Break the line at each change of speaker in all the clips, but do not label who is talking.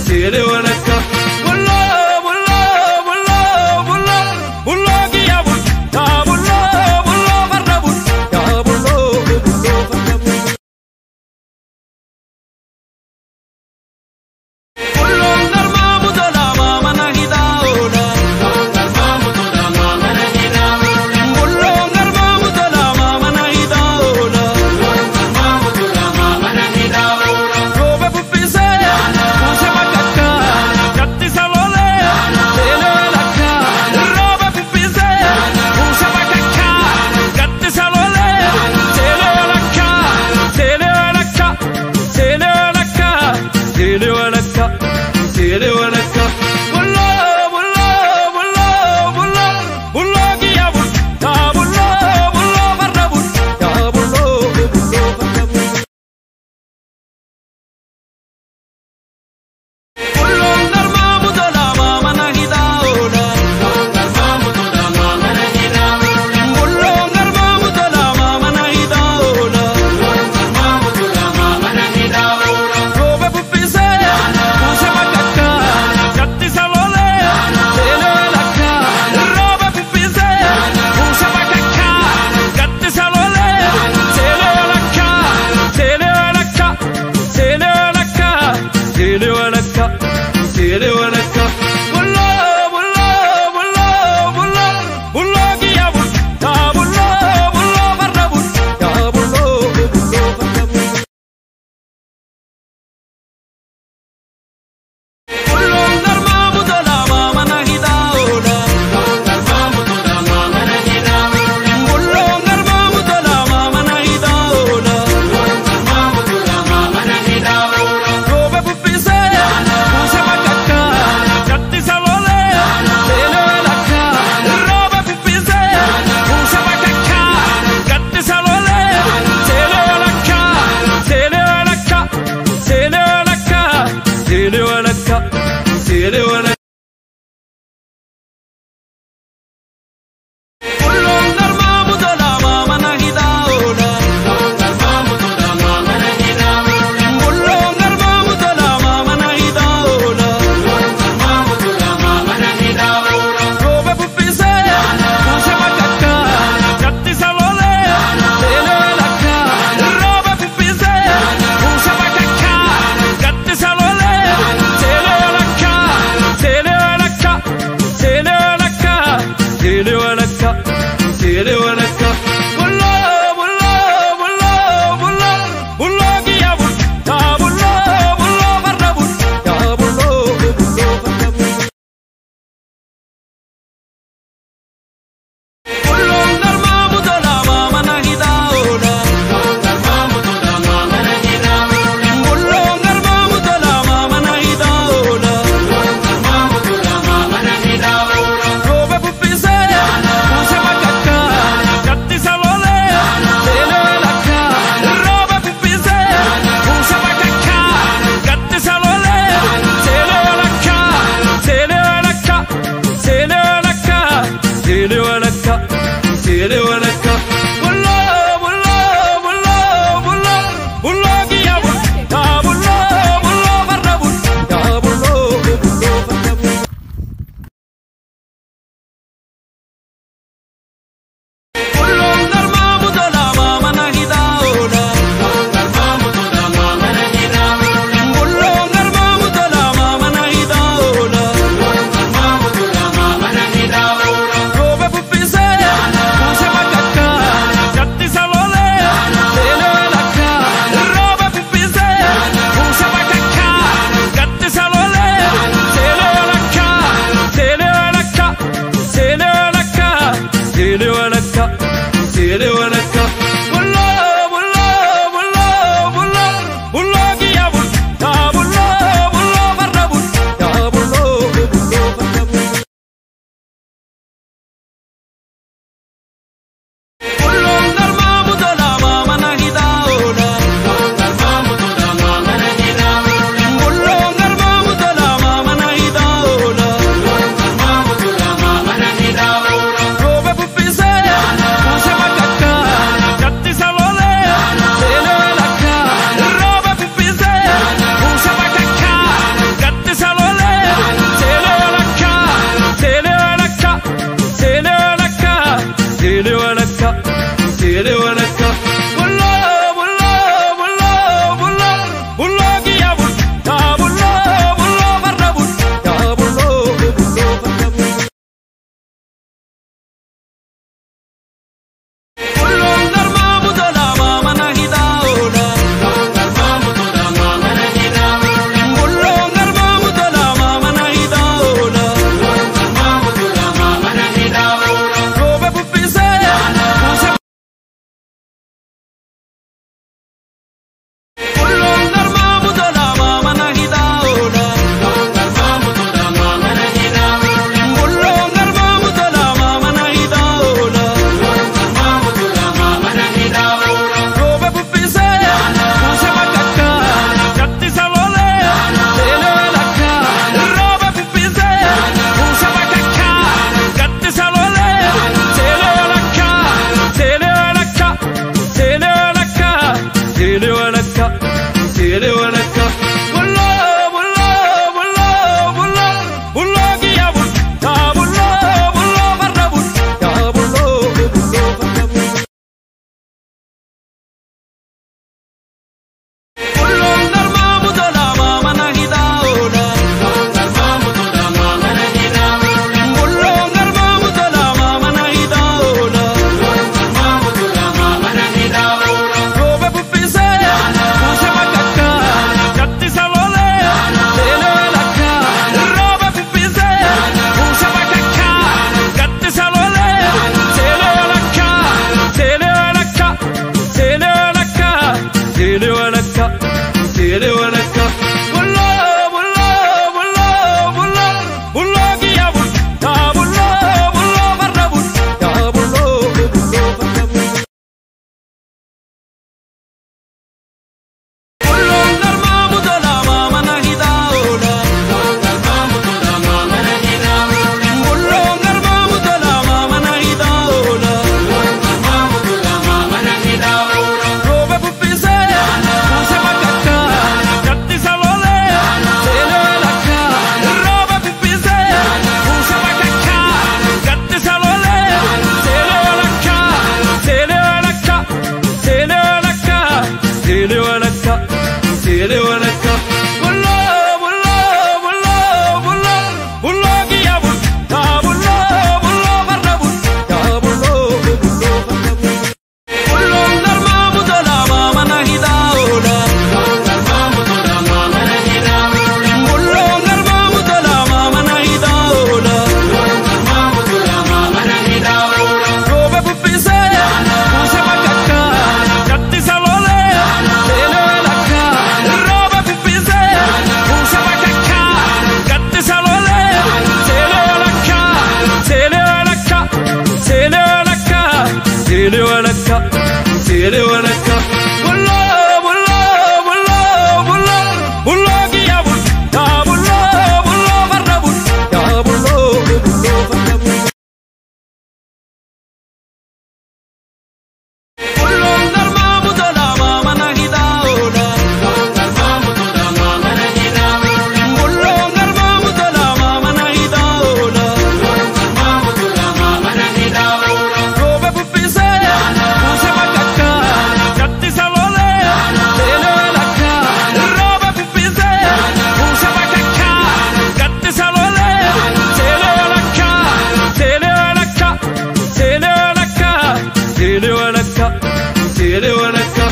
Seele walakka bulloo bulloo bulloo bulloo bulloo kiyya bul yaa bulloo bulloo farda bul yaa bulloo bulloo farda bul. Bulloon garmaa butolaa maamana hidhaa oola. Bulloon garmaa butolaa maamana hidhaa oola. Roobe bubbisee kuuse bakakkaa gattisa lolee seelee walakkaa. Roobe bubbisee kuuse bakakkaa gattisa lolee seelee walakkaa. Seelee walakkaa seelee walakkaa seelee walakkaa seelee walakkaa. Bulloo bulloo bulloo bulloo bulloo kiyya bul yaa bulloo bulloo farda bul yaa bulloo bulloo farda bul. Bulloon garmaa butolaa maamana hidhaa oola. Bulloon garmaa butolaa maamana hidhaa oola. Roobe bubbisee kuuse bakakkaa gattisa lolee seelee walakkaa. Roobe bubbisee kuuse bakakkaa gattisa lolee seelee walakkaa. Seelee walakkaa seelee walakkaa seelee walakkaa seelee walakkaa. Bulloo bulloo bulloo bulloo bulloo kiyya bul yaa bulloo bulloo farda bul yaa bulloo bulloo farda bul. Bulloon garmaa butolaa maamana hidhaa oola. Bulloon garmaa butolaa maamana hidhaa oola. Roobe bubbisee kuuse bakakkaa gattisa lolee seelee walakkaa. Roobe bubbisee kuuse bakakkaa gattisa lolee seelee walakkaa. Seelee walakkaa seelee walakkaa seelee walakkaa seelee walakkaa. Bulloon garmaa butolaa maamana hidhaa oola. Bulloon garmaa butolaa maamana hidhaa oola. Roobe bubbisee kuuse bakakkaa gattisa lolee seelee walakkaa. Roobe bubbisee kuuse bakakkaa gattisa lolee seelee walakkaa. Seelee Seelee walakka. Bulloo bulloo bulloo bulloo bulloo kiyya bul yaa bulloo bulloo farda bul yaa bulloo bulloo farda bul. Bulloon garmaa butola maamana hidhaa oola. Bulloon garmaa butola maamana hidhaa oola. Rooba bubbisee buuse bakakka gaddisa lolee seelee walakka. Rooba bubbisee buuse bakakka gaddisa lolee seelee walakka. Seelee walakka seelee walakka seelee walakka seelee walakka.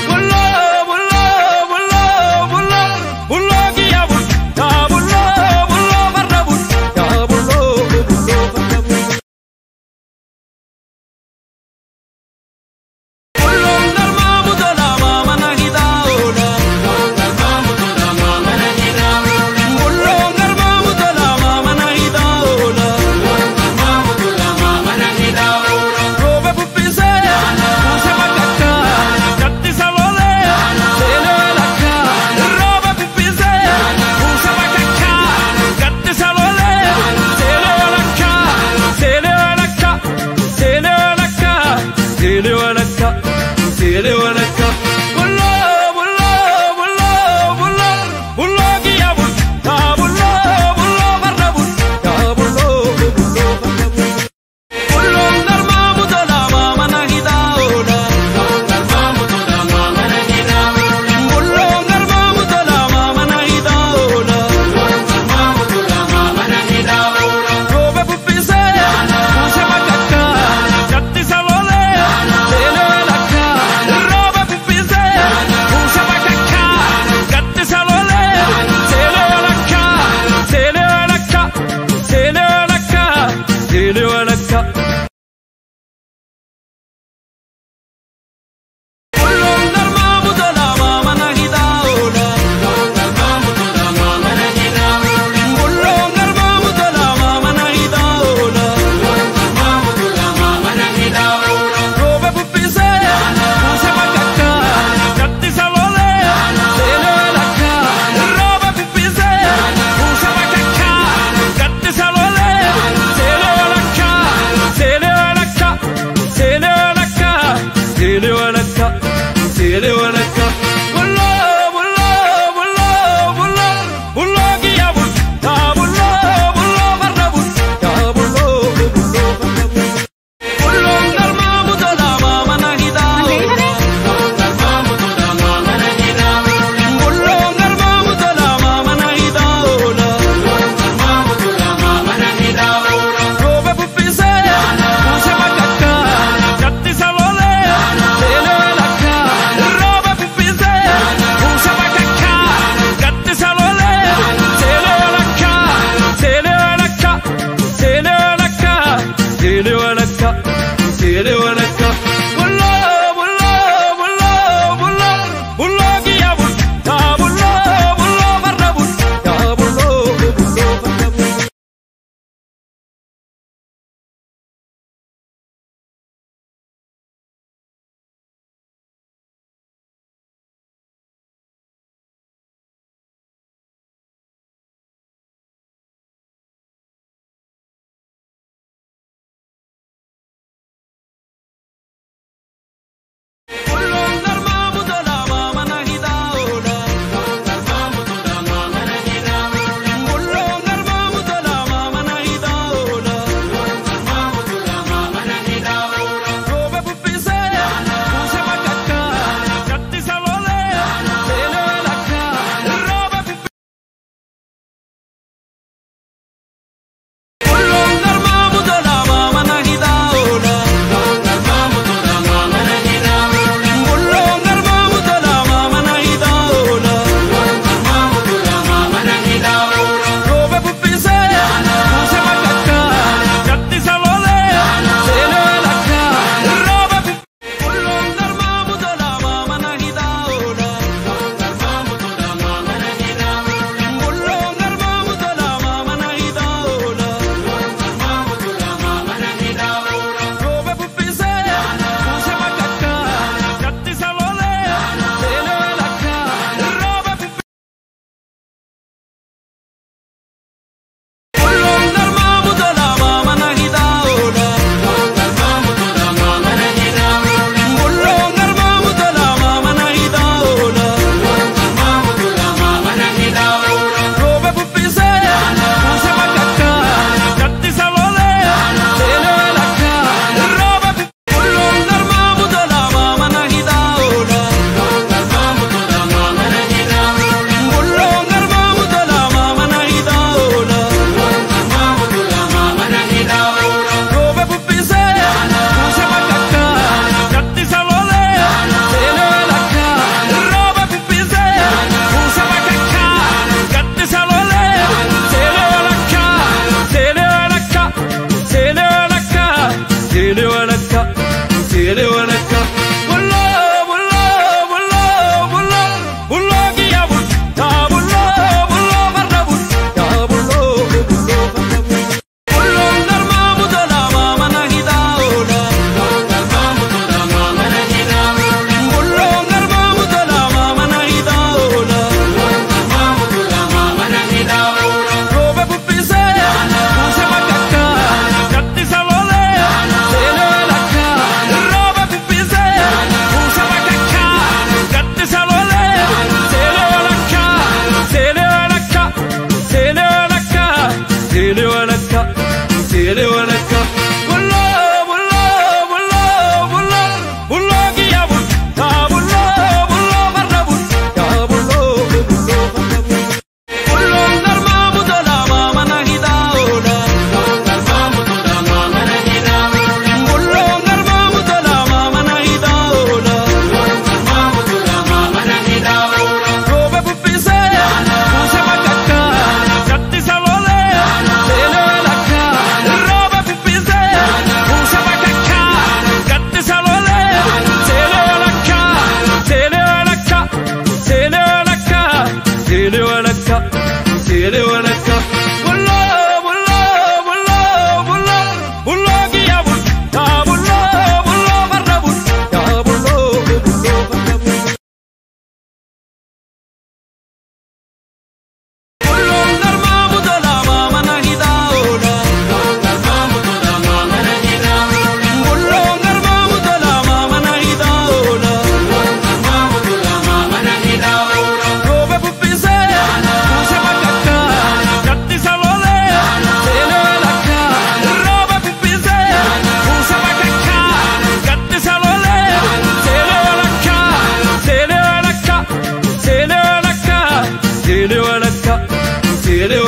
Bulloo bulloo bulloo bulloo bulloo kiyya bul yaa bulloo bulloo farda bul yaa bulloo bulloo farda bul. Bulloon garmaa butola maamana hidhaa oola. Bulloon garmaa butola maamana hidhaa oola. Rooba bubbisee buuse bakakka gaddisa lolee seelee walakka. Rooba bubbisee buuse bakakka gaddisa lolee seelee walakka. Seelee walakka seelee walakka seelee walakka seelee walakka. Bulloo bulloo bulloo bulloo bulloo kiyya bul yaa bulloo bulloo farda bul yaa bulloo bulloo farda bul. Bulloon garmaa butola maamana hidhaa oola. Bulloon garmaa butola maamana hidhaa oola. Rooba bubbisee buuse bakakka gaddisa lolee seelee walakka. Rooba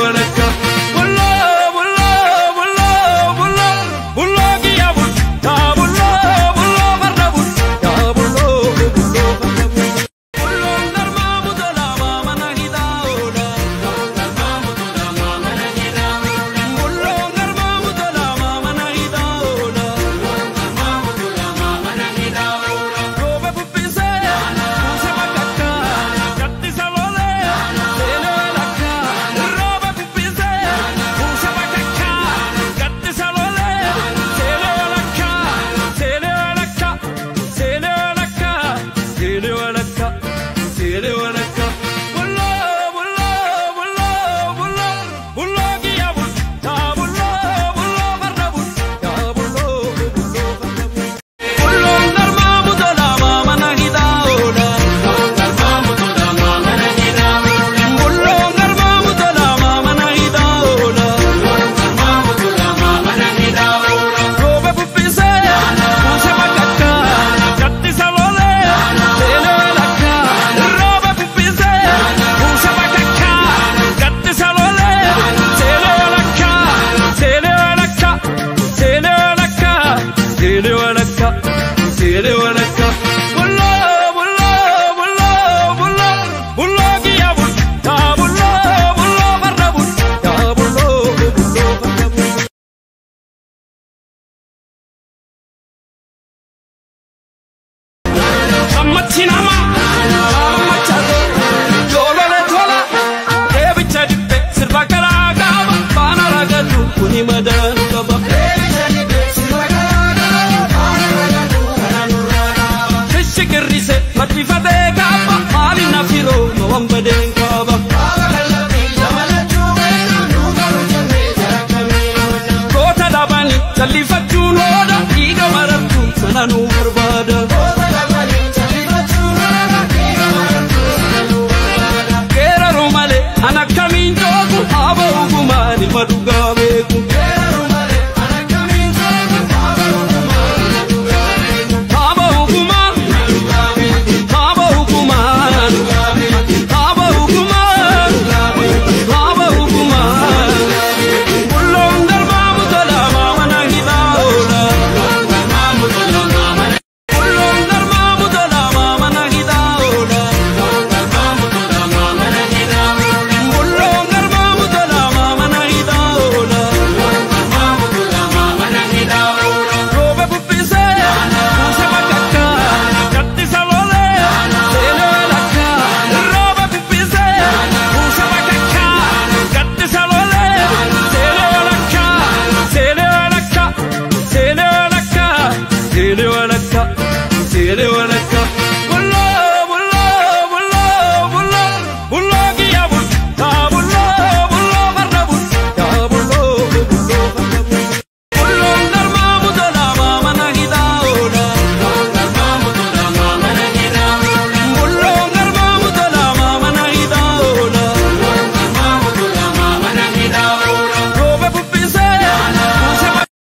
walakka. Bulla bulla bulla bulla bulla kiyya bul yaa bulla bulla farda bul yaa bullo bullo farda bul. Bulloon garmaa butolaa mana hidhaa oola. Bulloon garmaa butolaa mana hidhaa oola. Rooba bubbisee kuusa bakakka gaddisa lolee seenee walakka. Rooba bubbisee kuusa bakakka gaddisa lolee seenee walakka. Seenee walakka seenee walakka seenee walakka seenee walakka. Bulloo bulloo bulloo bulloo bulloo kiyya bul yaa bulloo bulloo farda bul yaa bulloo bulloo farda bul. Bulloon garmaa butolaa mana hidhaa oola. Bulloon garmaa butolaa mana hidhaa oola. Rooba bubbisee kuusa bakakka gaddisa lolee seenee walakka. Rooba bubbisee kuusa bakakka gaddisa lolee seenee walakka. Seenee walakka seenee walakka seenee walakka seenee walakka. Bulloo bulloo bulloo bulloo bulloo kiyya bul yaa bulloo bulloo farda bul yaa bulloo bulloo farda bul. Ammatti nama machaate joolole tola deebicha dibbe sirba garaa qaba faana ragatu kuni madaanu qaba. Shishikirrise maddifatee kaaba maali nafiroo mawwan badeen kaaba. Goota dhabanii jallifachuun oola dhiiga marartuu sana nuu barbaada. Geeraruu malee an akkamiin joogu haaba ogumaan ilma dhugaa beeku. Haaba ogumaan haaba ogumaan haaba ogumaan haaba ogumaan. Bulloon garmaa butolaa mana hidhaa oola. Bulloon garmaa butolaa mana hidhaa oola. Bulloon garmaa butolaa mana hidhaa oola. Rooba bubbisee kuusa bakakka gaddisa lolee seenee walakka. Rooba bubbisee kuusa bakakka gaddisa lolee seenee walakka. Seenee walakka seenee walakka seenee walakka seenee walakka.